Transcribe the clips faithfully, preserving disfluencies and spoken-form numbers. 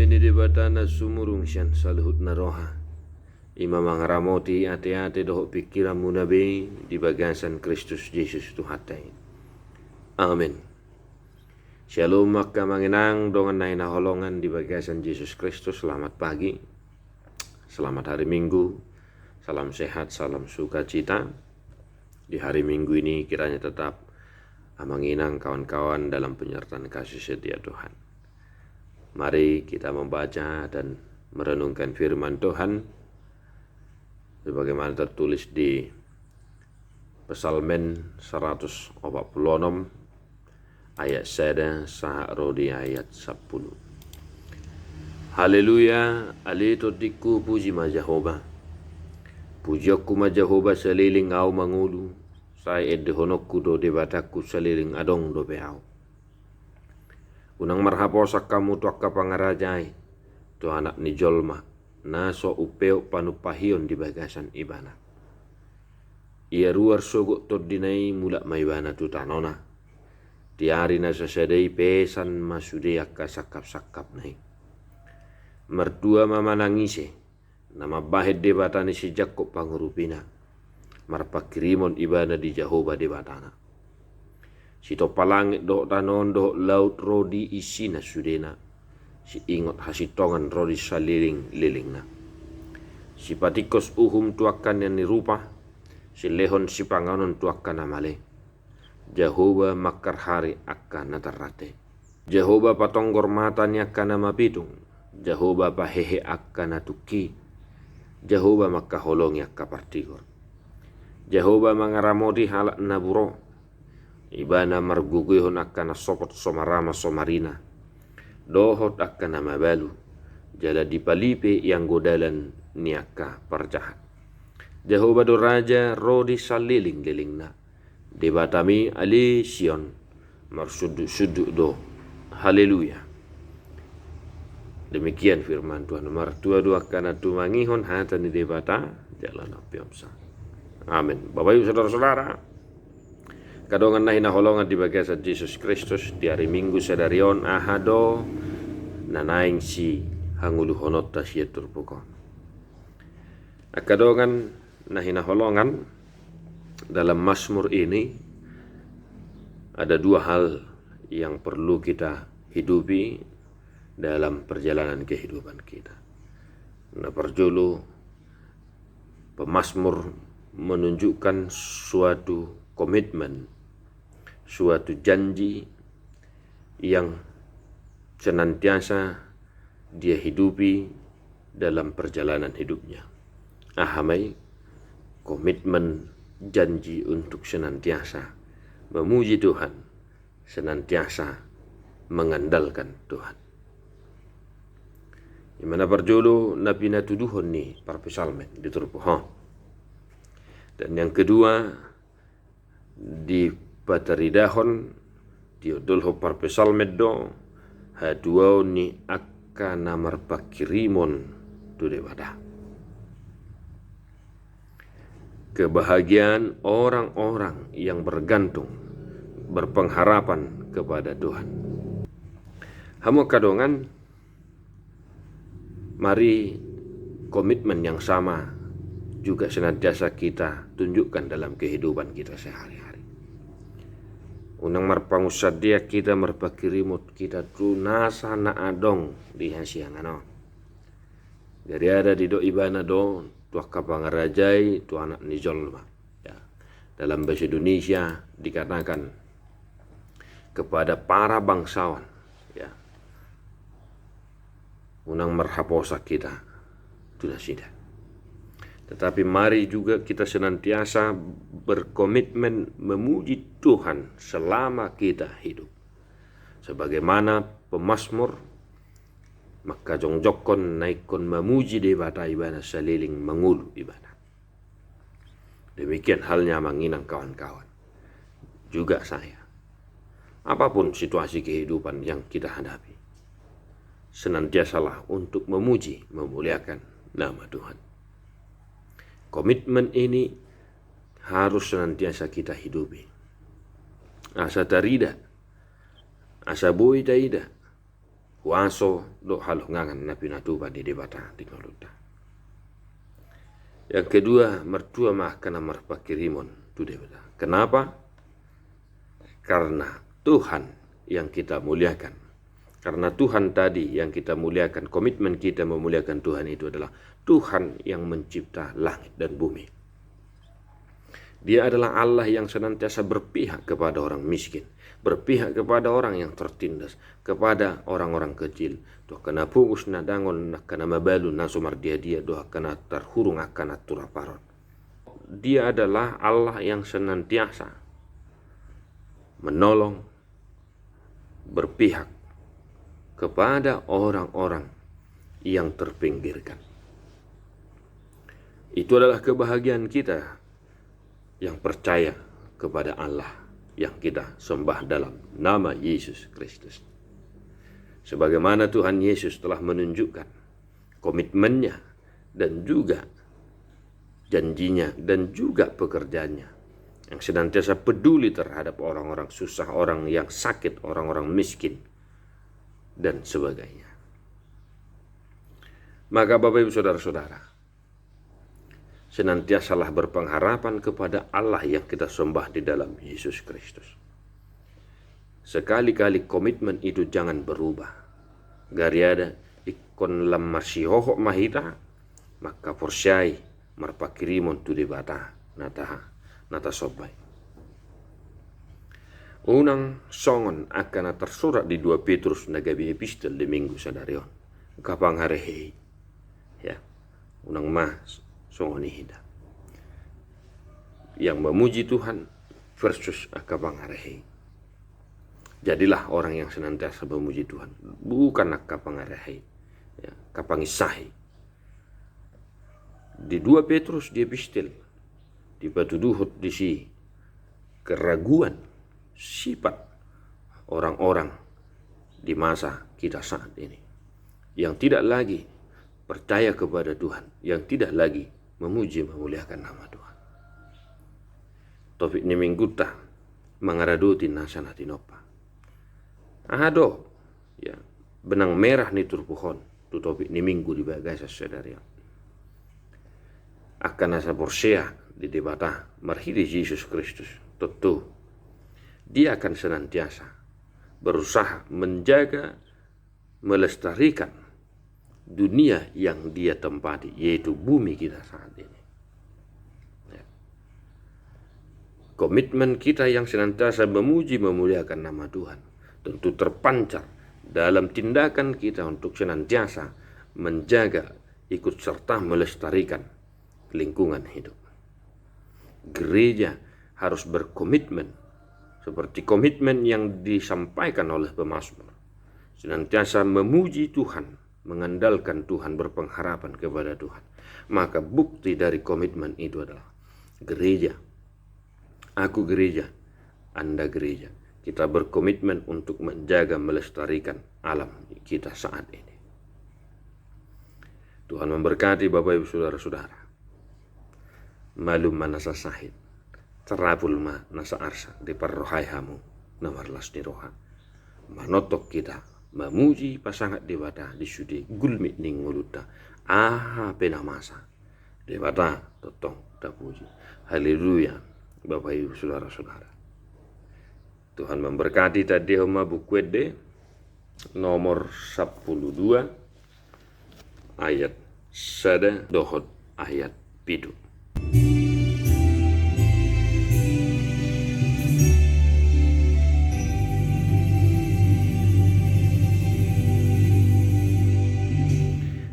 Ni Debata na sumurung sian saluhutna roha, i ma mangaramoti ateate dohot pingkiranmuna be di bagasan Kristus Jesus Tuhanta i. Amen. Syalom angka amang inang dongan na hinaholongan di bagasan Jesus Kristus, selamat pagi. Selamat hari Minggu. Salam sehat, salam sukacita. Di hari Minggu ini kiranya tetap amang inang kawan-kawan dalam penyertaan kasih setia Tuhan. Mari kita membaca dan merenungkan firman Tuhan sebagaimana tertulis di Psalmen seratus opat puluh onom, ayat sada sahat ro di ayat sampulu. Haleluya, ale tondingku, puji ma Jahowa. Pujionku ma Jahowa saleleng ahu mangolu, sai endehononku do Debatangku saleleng adong dope ahu. Unang marhaposan hamu tu angka pangarajai, tu Anak ni jolma, na so umpeop panumpahion di bagasan Ibana. Ia ruar sogot tondina i, mulak ma Ibana tu tanona. Di ari na sasada i pesan ma sude angka sangkapsangkapna i. Martua ma manang ise na mambahen Debata ni si Jakkob pangurupina, marpanghirimon ibana di Jahowa Debatana. Sitompa langit dohot tano on dohot laut ro di isina sudena, siingot hasintongan ro di saleleng-lelengna. Sipatingkos uhum tu angka na nirupa, silehon sipanganon tu angka na male. Jahowa mangkarhari angka na tarrante. Jahowa patonggor mata ni angka na mapitung. Jahowa pahehe angka na tungki. Jahowa mangkaholongi angka partigor. Jahowa mangaramoti halak na buro. Ibana margogoihon angka na sopot so marama so marina, dohot angka na mabalu, jala dipalipe ianggo dalan ni angka parjahat. Jahowa do raja ro di saleleng-lelengna. Debatami ale Sion, marsundutsundut do. Haleluya. Demikian firman Tuhan. Martua do angka na tumangihon hata ni Debata, jala na umpeopsa. Amen. Bapak Ibu Saudara-saudara, angka dongan na hinaholongan di bagasan Jesus Kristus, di ari Minggu sadari on, aha do na naeng sihangoluhononta sian turpuk on? Angka dongan na hinaholongan, dalam Mazmur ini ada dua hal yang perlu kita hidupi dalam perjalanan kehidupan kita. Na parjolo, pemazmur menunjukkan suatu komitmen, suatu janji yang senantiasa dia hidupi dalam perjalanan hidupnya. Aha ma i? Komitmen, janji untuk senantiasa memuji Tuhan, senantiasa mengandalkan Tuhan. I ma na parjolo na pinatuduhon ni parpsalmen di turpuk on. Dan yang kedua, dipataridahon, diondolhon parpsalmen do hatuaon ni angka na marpanghirimon tu Debata. Kebahagiaan orang-orang yang bergantung, berpengharapan kepada Tuhan. Hamu angka dongan, mari komitmen yang sama juga senantiasa kita tunjukkan dalam kehidupan kita sehari-hari. Unang marpangunsandean hita, marpanghirimon hita tu nasa na adong di hasiangan on. Jadi ada didok ibana do tu angka pangarajai, tu anak ni jolma. Ya. Dalam bahasa Indonesia dikatakan kepada para bangsawan, ya, unang marhaposan hita tu nasida. Tetapi mari juga kita senantiasa berkomitmen memuji Tuhan selama kita hidup. Sebagaimana pemazmur mangkajongjongkon na ingkon mamuji Debata ibana saleleng mangolu ibana. Demikian halnya amang inang kawan-kawan. Juga saya. Apapun situasi kehidupan yang kita hadapi, senantiasalah untuk memuji, memuliakan nama Tuhan. Komitmen ini harus senantiasa kita hidupi. Asa tarida, asa boi taida, huaso dohot halongangan na pinatupa ni Debata di ngolunta. Yang kedua, martua ma angka na marpanghirimon tu Debata. Kenapa? Karena Tuhan yang kita muliakan. Karena Tuhan tadi yang kita muliakan, komitmen kita memuliakan Tuhan itu adalah Tuhan yang mencipta langit dan bumi. Dia adalah Allah yang senantiasa berpihak kepada orang miskin, berpihak kepada orang yang tertindas, kepada orang-orang kecil, tu angka na pogos, na dangol, angka na mabalu, na so mardiadia, dohot angka na tarhurung, angka na turap aron. Dia adalah Allah yang senantiasa menolong, berpihak kepada orang-orang yang terpinggirkan. Itu adalah kebahagiaan kita yang percaya kepada Allah yang kita sembah dalam nama Yesus Kristus. Sebagaimana Tuhan Yesus telah menunjukkan komitmennya dan juga janjinya dan juga pekerjaannya, yang senantiasa peduli terhadap orang-orang susah, orang yang sakit, orang-orang miskin, dan sebagainya. Maka Bapak Ibu Saudara-saudara, senantiasalah berpengharapan kepada Allah yang kita sembah di dalam Yesus Kristus. Sekali-kali komitmen itu jangan berubah. Gariada ingkon lam marsihohot ma hita, mangkaporseai, marpanghirimon tu Debata na ta, na tasomba i. Unang songon angka na tarsurat di dua Petrus na gabe epistel di minggu sadari on, angka pangarahei. Ya, unang ma songon i hita. Yang memuji Tuhan versus angka pangarahei. Jadilah orang yang senantiasa memuji Tuhan, bukan angka pangarahei, ya, angka pangisahei. Di dua Petrus di epistel, dipatuduhon disi keraguan sifat orang-orang di masa kita saat ini, yang tidak lagi percaya kepada Tuhan, yang tidak lagi memuji memuliakan nama Tuhan. Topik ni mingguta, mangaradoti nasa na tinompa. Aha do, ya, benang merah ni turpuk on tu topik ni minggu di bagasan sadari on? Angka na so porsea di Debata marhite Jesus Kristus, tontu dia akan senantiasa berusaha menjaga, melestarikan dunia yang dia tempati, yaitu bumi kita saat ini. Ya. Komitmen kita yang senantiasa memuji memuliakan nama Tuhan tentu terpancar dalam tindakan kita untuk senantiasa menjaga, ikut serta melestarikan lingkungan hidup. Gereja harus berkomitmen seperti komitmen yang disampaikan oleh pemazmur, senantiasa memuji Tuhan, mengandalkan Tuhan, berpengharapan kepada Tuhan. Maka bukti dari komitmen itu adalah gereja. Aku gereja, Anda gereja. Kita berkomitmen untuk menjaga, melestarikan alam kita saat ini. Tuhan memberkati Bapak Ibu Saudara-saudara. Malum ma nasa sahit, tarapul ma nasa arsak, diparrohai hamu na marlas ni roha. Manongtong hita mamuji, pasangap Debata di sude gulmit ni ngolunta. Aha pe na masa, Debata tongtong tapuji. Haleluya, Bapak Ibu Saudara-saudara. Tuhan memberkati. Tandehon ma Buku Ende nomor sampulu dua, ayat sada dohot ayat pitu.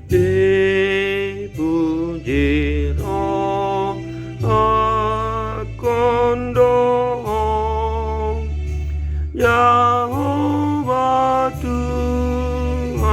Dipuji rohangkon do Ho, Jahowa Tuhanki.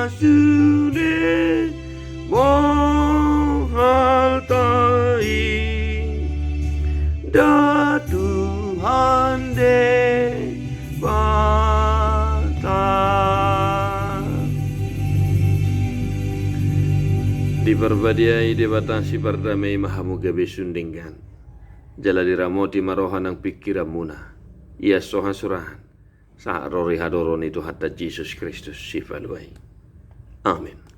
Sude bohalta i da Tuhan Debata. Diparbadiai Debata sipardamei ma hamu gabe sun denggan. Jala diramoti ma roha nang pingkiranmuna. Ia so hasuran. Sahat ro di hadoron ni Tuhanta Jesus Kristus sipalua i. Amen.